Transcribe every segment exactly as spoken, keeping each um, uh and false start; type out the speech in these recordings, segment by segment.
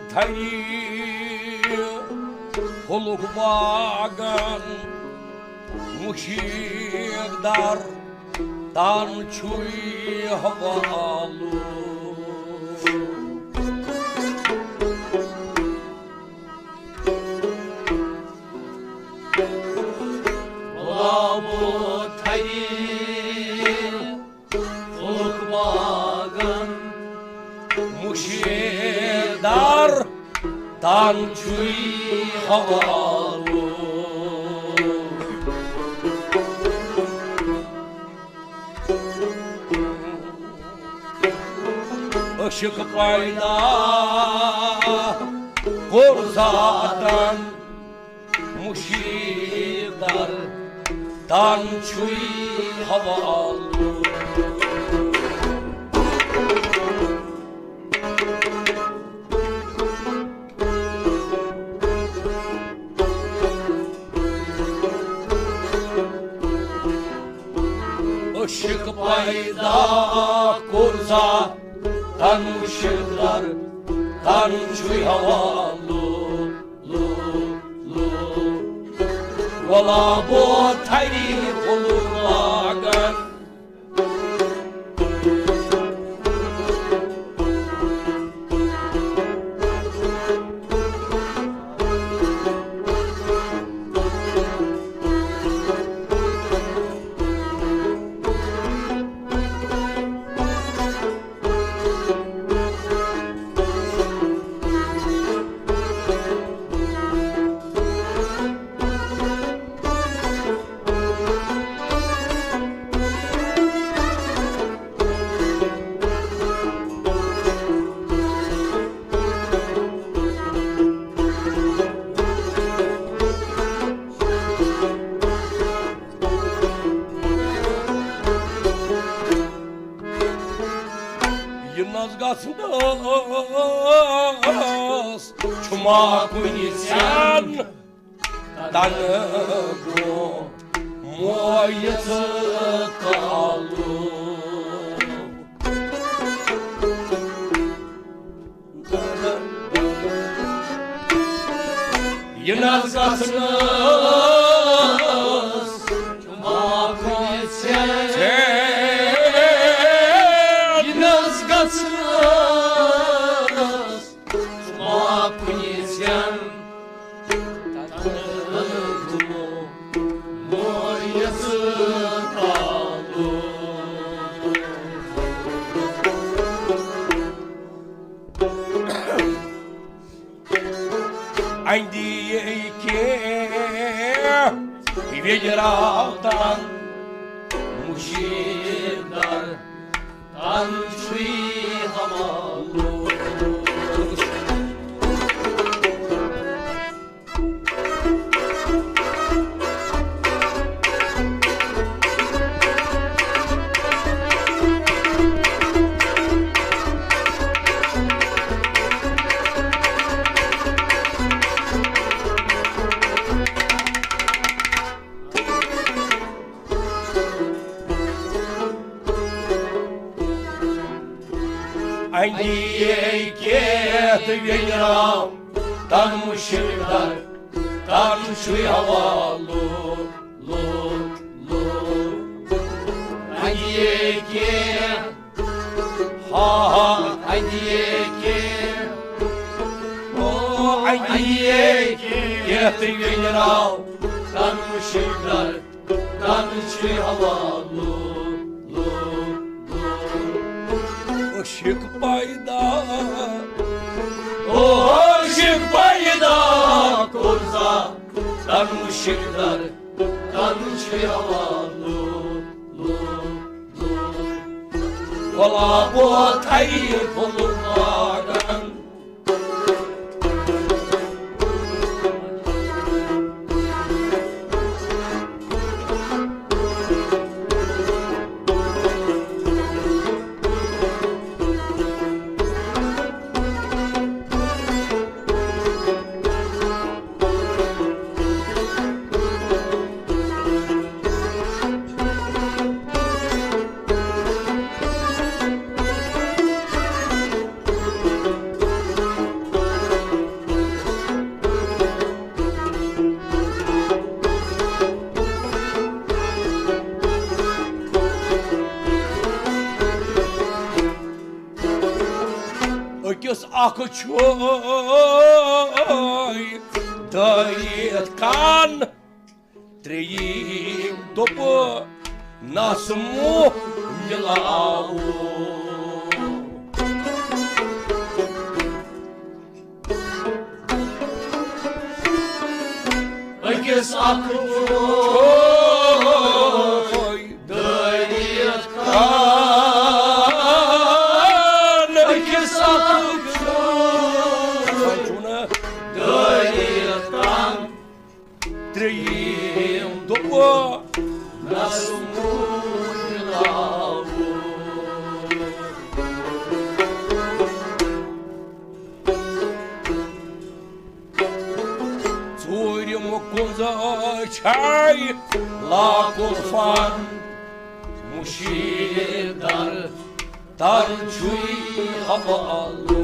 دھری پھُلُک باغن مُشیٖر در، تن چھُے حوالہٕ۔ گۄلابو تھری پھُلُک باغن مُشیٖر در، تن چھُے حوالہٕ۔ عشق پیدا کوٚر ذاتن مُشیٖر در، تن چھُے حوالہٕ۔ عشق پیدا کوٚر ذاتن مُشیٖر در، تن چھُے حوالہٕ۔ لو، لو، لو۔ گۄلابو تھری پھُلُک باغن۔ یہِ نس گژھنس چھُ ما کُنہِ زن تنہٕ برٛونٛہہ مویہِ ژٕ کالہٕ۔ یہِ نس گژھنس چھُ ما کُنہِ زن، یہِ نس گژھنس چھُ ما کُنہِ زن، تنہٕ برٛونٛہہ مویہِ ژٕ کالہٕ۔ اندی کینٛہہ ویجراتن مُشیٖر در، تن چھُے حوالہٕ۔ اندی کینٛہہ ویجراتن مُشیٖر در، تن چھُے حوالہٕ۔ لو، لو۔ اندی کینٛہہ، ہا، ہا، اندی کینٛہہ۔ او، اندی کینٛہہ ویجراتن مُشیٖر در، تن چھُے حوالہٕ۔ لو، لو، لو۔ عشق پیدا، او عشق پیدا کوٚر ذاتن مُشیٖر در، تن چھُے حوالہٕ۔ لو، لو، لو۔ گۄلابو تھری پھُلُک باغن۔ أکِس اکھ چھُے دٲرِتھ کان، ترٛیٚیِم دوٚپ نس موہ مِلاوو۔ أکِس اکھ چھُے دٲرِتھ کان، أکِس اکھ چھُے دٲرِتھ کان، ترٛیٚیِم دوٚپ نس موہ مِلاوو۔ ژوٗرِم کُنٛز چھے لاکُل فن مُشِک در، تن چھُے حوالہٕ۔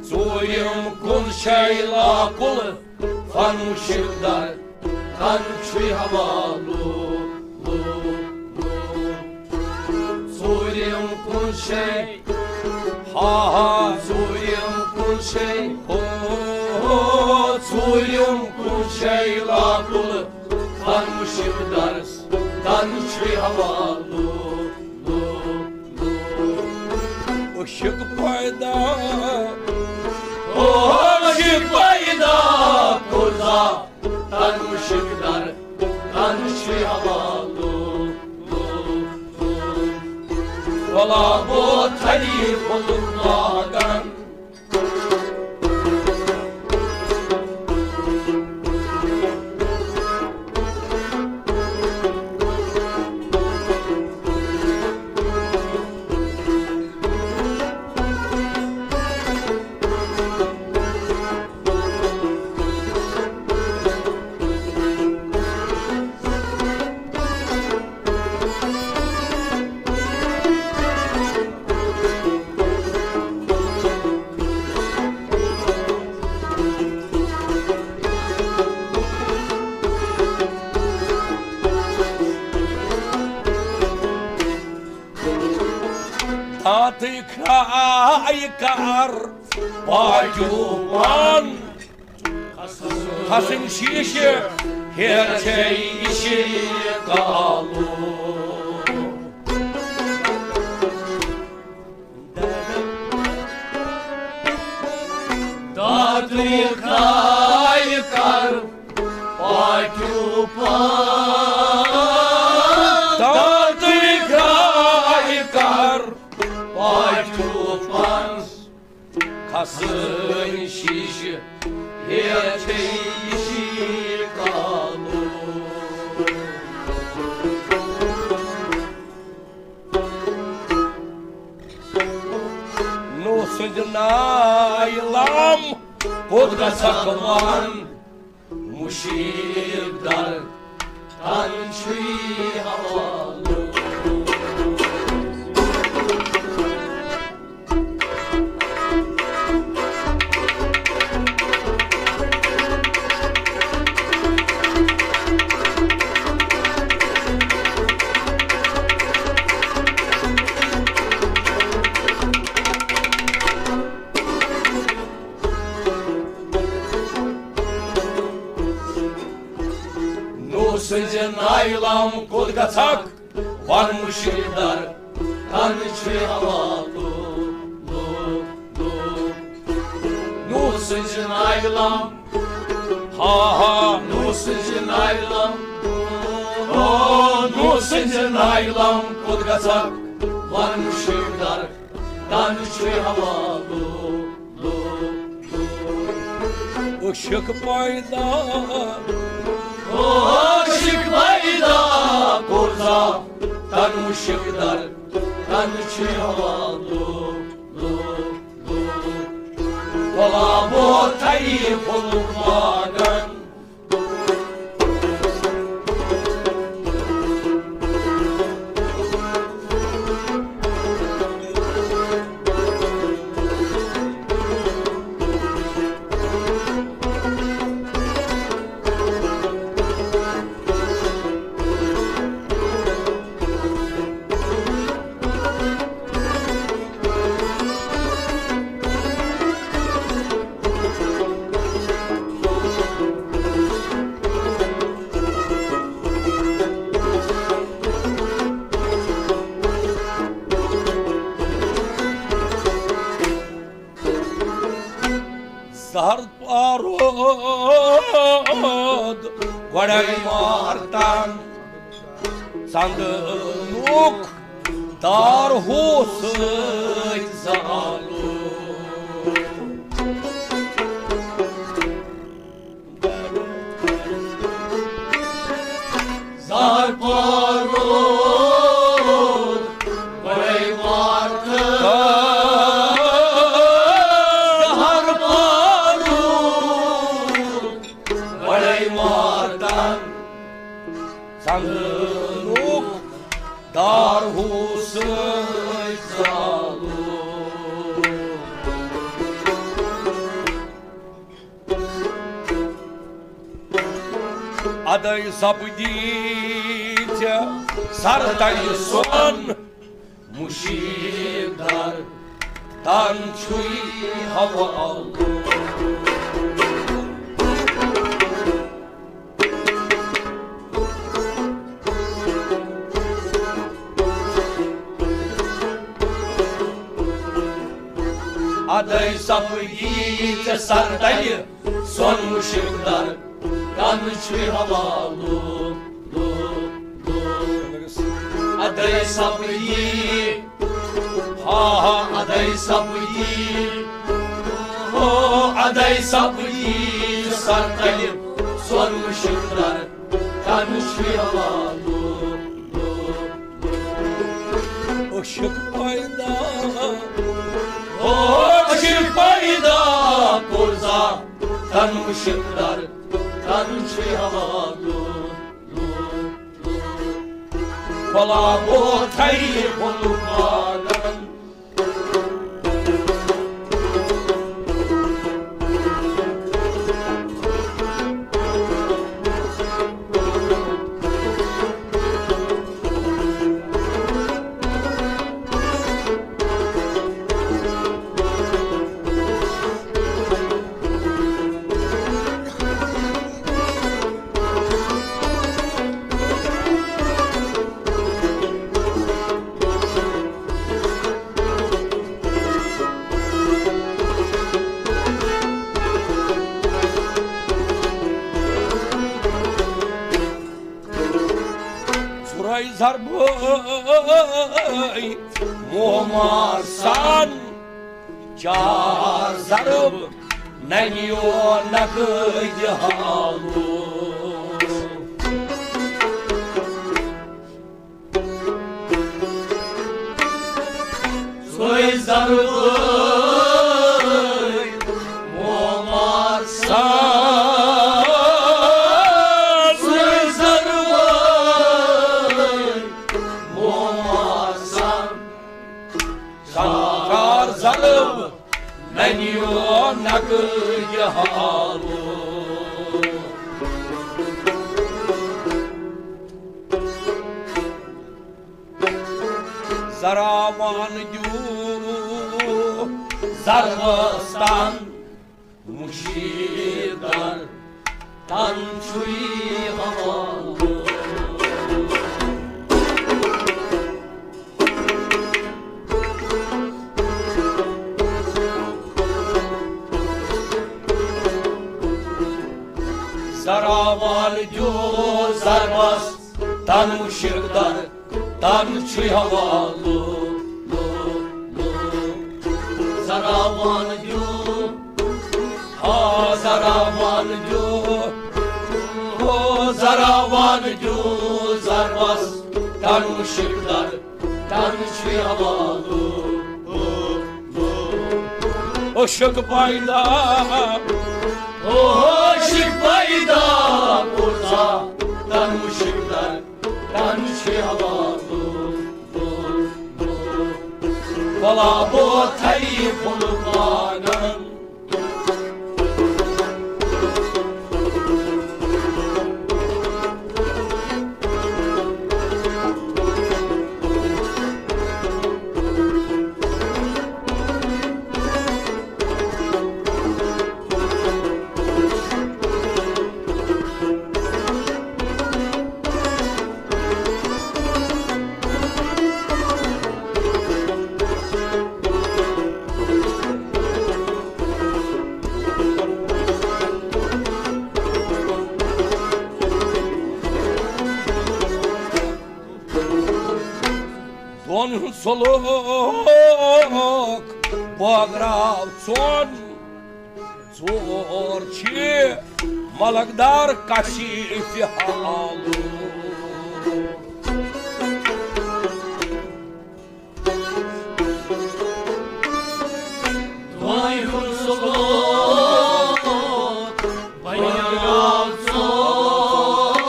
ژوٗرِم کُنٛز چھے لاکُل فن مُشِک در، تن چھُے حوالہٕ۔ ژوٗرِم کُنٛز چھے، ہا ہا، ژوٗرِم کُنٛز چھے، ہو، ہو، ژوٗرِم کُنٛز چھے لاکُل فن مُشِک در، تن چھُے حوالہٕ۔ عشق پیدا، او عشق پیدا کوٚر زا تن مُشِک در، تن چھُے حوالہٕ۔ ولا بو تھری پھُلُن لاگان۔ دانتٕے کھرٛاے کر پاٹیوٗ پان۔ کھسن شیٖشہٕ ہیٚر چھے یہِ کالو۔ دانتٕے کھرٛاے کر پاٹیوٗ پان۔ دانتٕے کھرٛاے کر پاٹیوٗ پان۔ کھسٲنۍ شیٖشہٕ ہیٚر چھے یہِ کالو۔ نوح سٕنٛدِ نایہِ لام کوٚت گژھکھ وَن؟ مُشِک در تن چھُے حوالہٕ۔ نوح سٕنٛزِ نایہِ لام کوٚت گژھکھ؟ وَن مُشِک در تن چھُے حوالہٕ۔ نوح سٕنٛزِ نایہِ لام، ہا ہا، نوح سٕنٛزِ نایہِ لام، او، نوح سٕنٛزِ نایہِ لام کوٚت گژھکھ؟ وَن مُشِک در تن چھُے حوالہٕ۔ عشق پیدا، عشق پیدا کوٚر زا تن مُشِک در، تن چھُے حوالہٕ۔ گۄلابو تھری پھوٚل لاگان۔ زہر پارود گۄڈَے مارتن، ژندنُک دار ہو سۭتۍ زالُن۔ زہر پارود بڑے مارتن۔ زہر پارود بڑے مارتن۔ ژندنُک دار ہو سۭتۍ زالُن۔ ادے سپدی ژےٚ سر تلہِ سۄن مُشک در، تن چھُے حوالہٕ۔ ادے سپدی ژےٚ سر تلہِ سۄن مُشک در، تن چھُے حوالہٕ۔ ادے سپدی، ہا ہا، ادے سپدی، ہو، ادے سپدی ژےٚ سر تلہِ سۄن مُشک در، تن چھُے حوالہٕ۔ عشق پیدا، ہو، عشق پیدا کوٚر زا تن مُشک در، تن چھُے حوالہٕ۔ بلا بوتھے بولو پاگل۔ ژھرے ضربے مومار سان، چار ضرب ننیو نقد حالو۔ سوے ضربے مومار سان، سوے ضربے مومار سان، سنگار ضرب ننیو نقل یہ حالو۔ زراوان دیو زروستان مشیر در تن چھوئی حوالو۔ زراوان دیو زروستان مشیر در تن چھوئی حوالو۔ زراوان دیو، ہا زراوان دیو، ہو زراوان دیو زروستان مشیر در تن چھوئی حوالو۔ عشق پیدا، او عشق پیدا کوٚر زا تن مشیر در تن چھوئی حوالو۔ بلا بوتھے پھُل باغن۔ سلوک بٲگراو ژون۔ ژور چھِ ملکدار کشیف حالو۔ دۄن ہُنٛد سلوک بنیاو ژون۔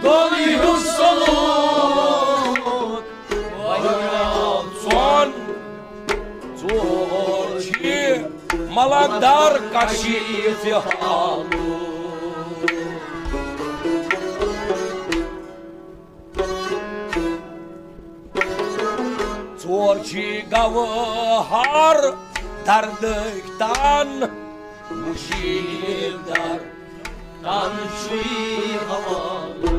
دۄن ہُنٛد سلوک بنیاو ژون۔ ژور چھِ ملکدار کشیف حالو۔ ژور چھی گوہر دردٕکۍ تن، مُشکِل در تن چھُے حوالہٕ۔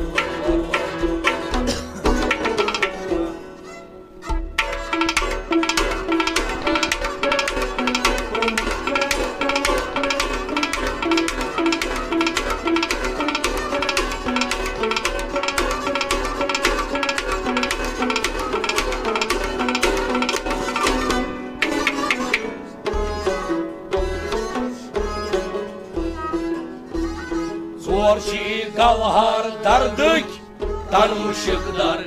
ژور چھی گوہر دردٕکۍ تن مُشکِل در،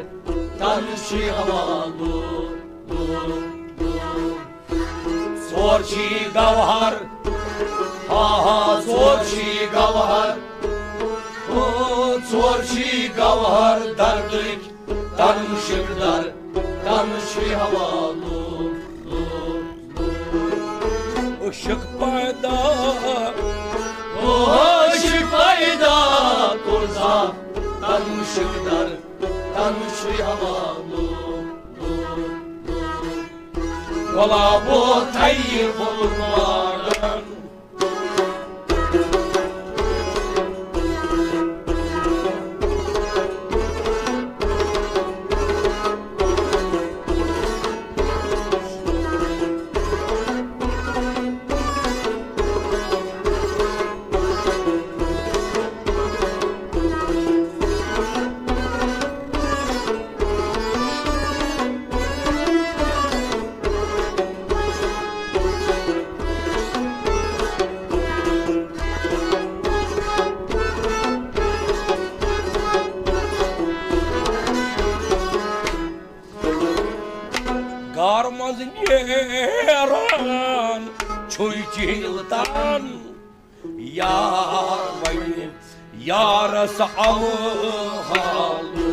تن چھُے حوالہٕ۔ ژور چھی گوہر، ہا ہا، ژور چھی گوہر، او، ژور چھی گوہر دردٕکۍ تن مُشکِل در، تن چھُے حوالہٕ۔ عشق پیدا، او عشق پیدا کوٚر زا تن مُشکِل در، تن چھُے حوالہٕ۔ گۄلابو تھایہِ پھوٚل باغن۔ گار منٛز نیران چھُے جیٖل تان، یار وۄنۍ یارس آو حالو۔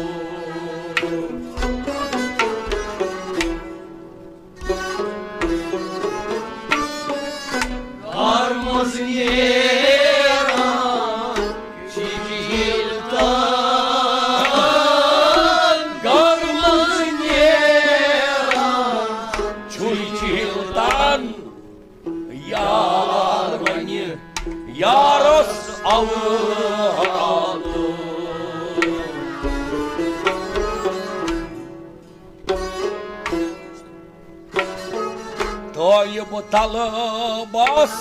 گار منٛز نیران چھِ جیٖل تان، گار منٛز نیران چھُے جیٖل تان، یار وۄنۍ یارس آو حالو۔ طیب طلبس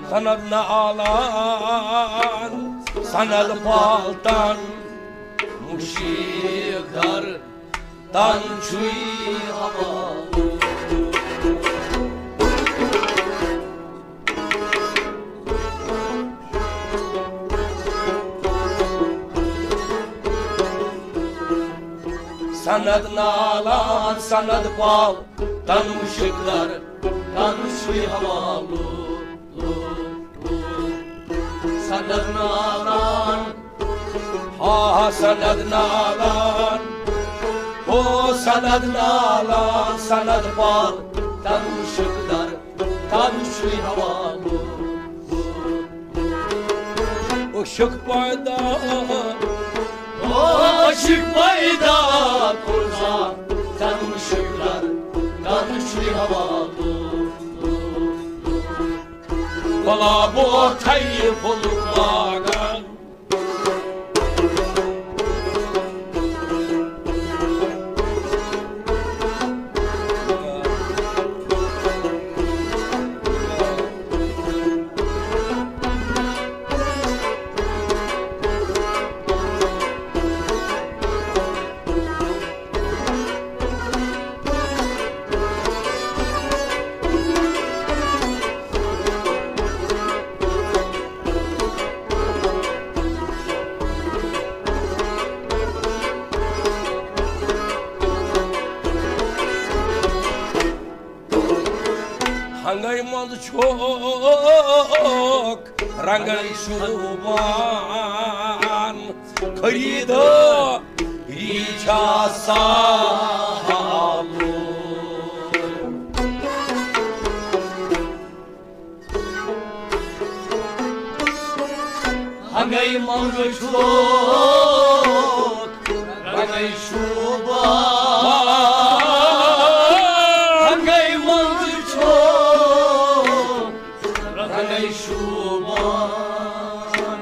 سند نالان، سند پالتن مُشکِل در تن چھُے حوالہٕ۔ سند نالان سند پال تن مُشکِل در تن چھُے حوالہٕ۔ سند نالان، ہا ہا سند نالان، ہو سند نالان، سند پال تن مُشکِل در تن چھُے حوالہٕ۔ عشق پیدا، او عشق پیدا کوٚر زا تن مُشکِل در تن چھُے حوالہٕ۔ گۄلابو تھایہِ پھوٚل باغن۔ چھُکھ رنگن شوٗبان، خریٖدٲری چھا سہلو۔ ہنگے منٛز چھُکھ رنگے شوٗبان، ہنگے منٛز چھُکھ رنگے شوٗبان،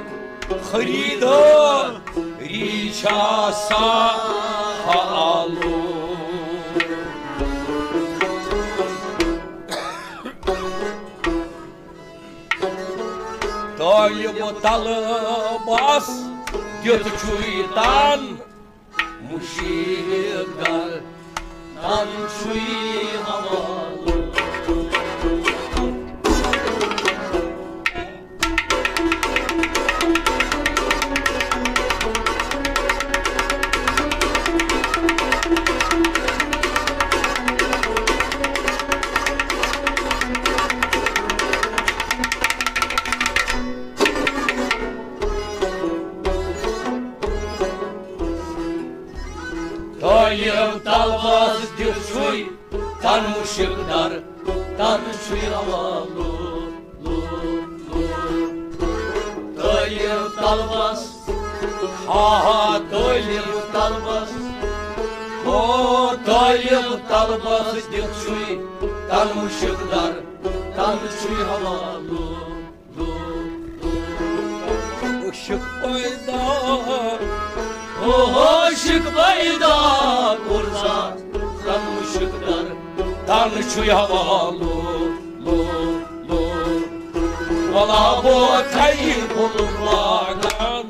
خریٖدٲری چھا سہلو۔ طٲلب طلبس دِتھ چھُے تن مُشرِک در، تن چھُے حوالہٕ۔ طٲلب طلبس دِتھ چھُے تن مُشرِک در، تن چھُے حوالہٕ۔ طٲلب طلبس، ہا ہا، طٲلب طلبس، او طٲلب طلبس دِتھ چھُے تن مُشرِک در، تن چھُے حوالہٕ۔ عشق پیدا، او عشق پیدا کوٚر ذات، تن مُشرِک در، تن چھُے حوالہٕ۔ ولا بو تھیہِ بُلبُل لاگان۔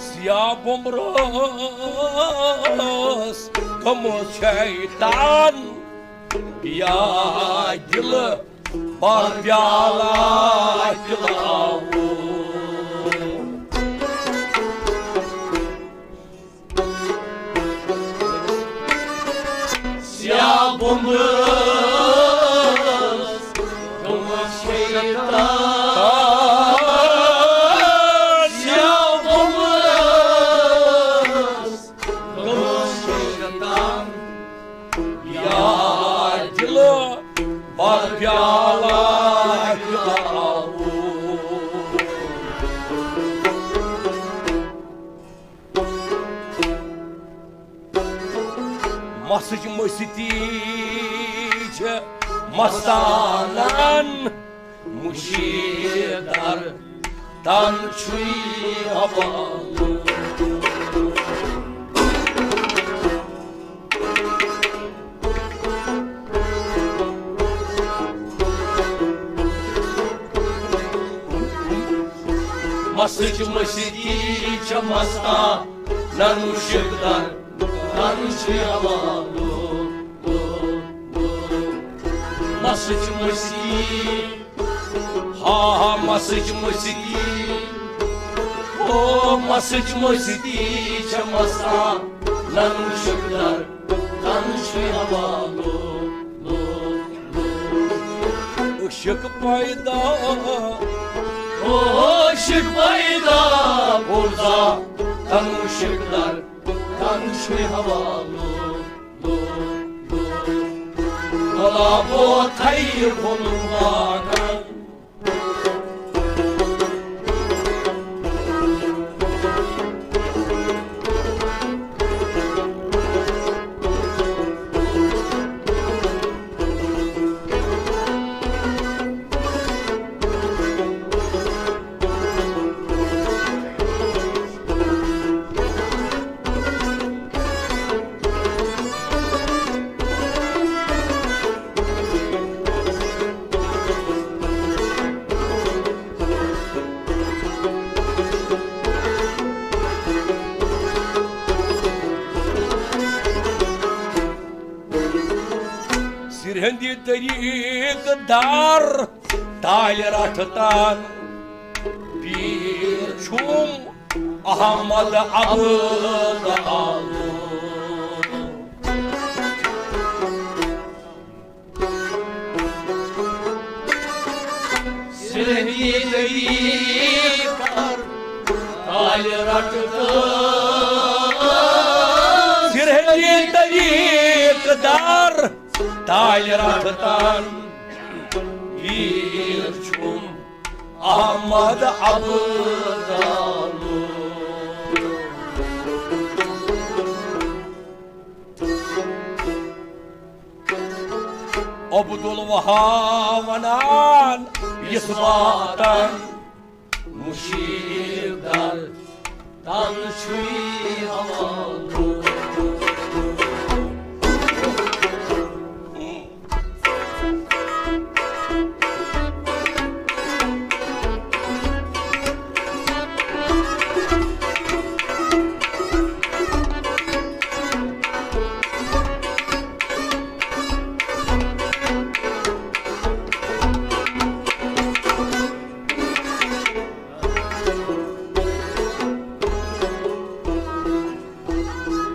سیاہ بُمرَس گٔمٕژ چھے تن یا دِلہٕ بر پیالہ تِلاوُن۔ سیاہ بُمرَس گٔمٕژ چھے تن، سیاہ بُمرَس گٔمٕژ چھے تن یا دِلہٕ بر پیالہ تِلاوُن۔ مسٕچ مستی چھےٚ مستانن مُشرِک در، تن چھُے حوالہٕ۔ مسٕچ مستی چھےٚ مستانن مُشرِک در، تن چھُے حوالہٕ۔ مسٕچ مستی، ہا ہا، مسٕچ مستی، او مسٕچ مستی چھےٚ مستانن مُشرِک در، تن چھُے حوالہٕ۔ عشق پیدا، او عشق پیدا کوٚر ذات، تن مُشرِک در، تن چھُے حوالہٕ۔ بلا بو تھیہِ بُلبُل لاگان۔ ہٕنٛدِ طریٖقہٕ دار تالہِ رٹھٕ تن۔ پیٖر چھُم احمد عبد آلو۔ سِرہنی طریٖقہٕ دار تالہِ رٹھٕ تن۔ سِرہنی طریٖقہٕ دار تالہِ رٹھٕ تن۔ پیٖر چھُم احمد عبد آلو۔ عبدالوہاب ونان یُس واتن مُشرِک در تن چھُے حوالہٕ۔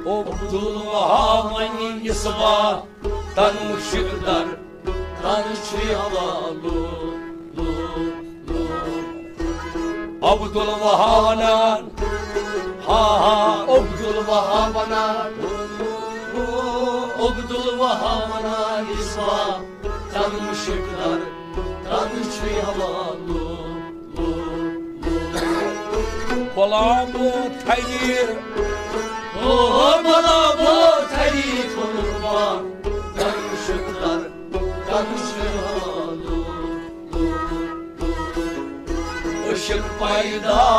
عبدالوہاب ونہِ یُس واتن مُشرِک در تن چھُے حوالہٕ۔ عبدالوہاب ونان، ہا ہا، عبدالوہاب ونان، عبدالوہاب ونان یُس واتن مُشرِک در تن چھُے حوالہٕ۔ بلا بو تھریر۔ او بلا بو تھریر، تھوٚنُن واتن مُشرِک در تن چھُے حوالہٕ۔ عشق پیدا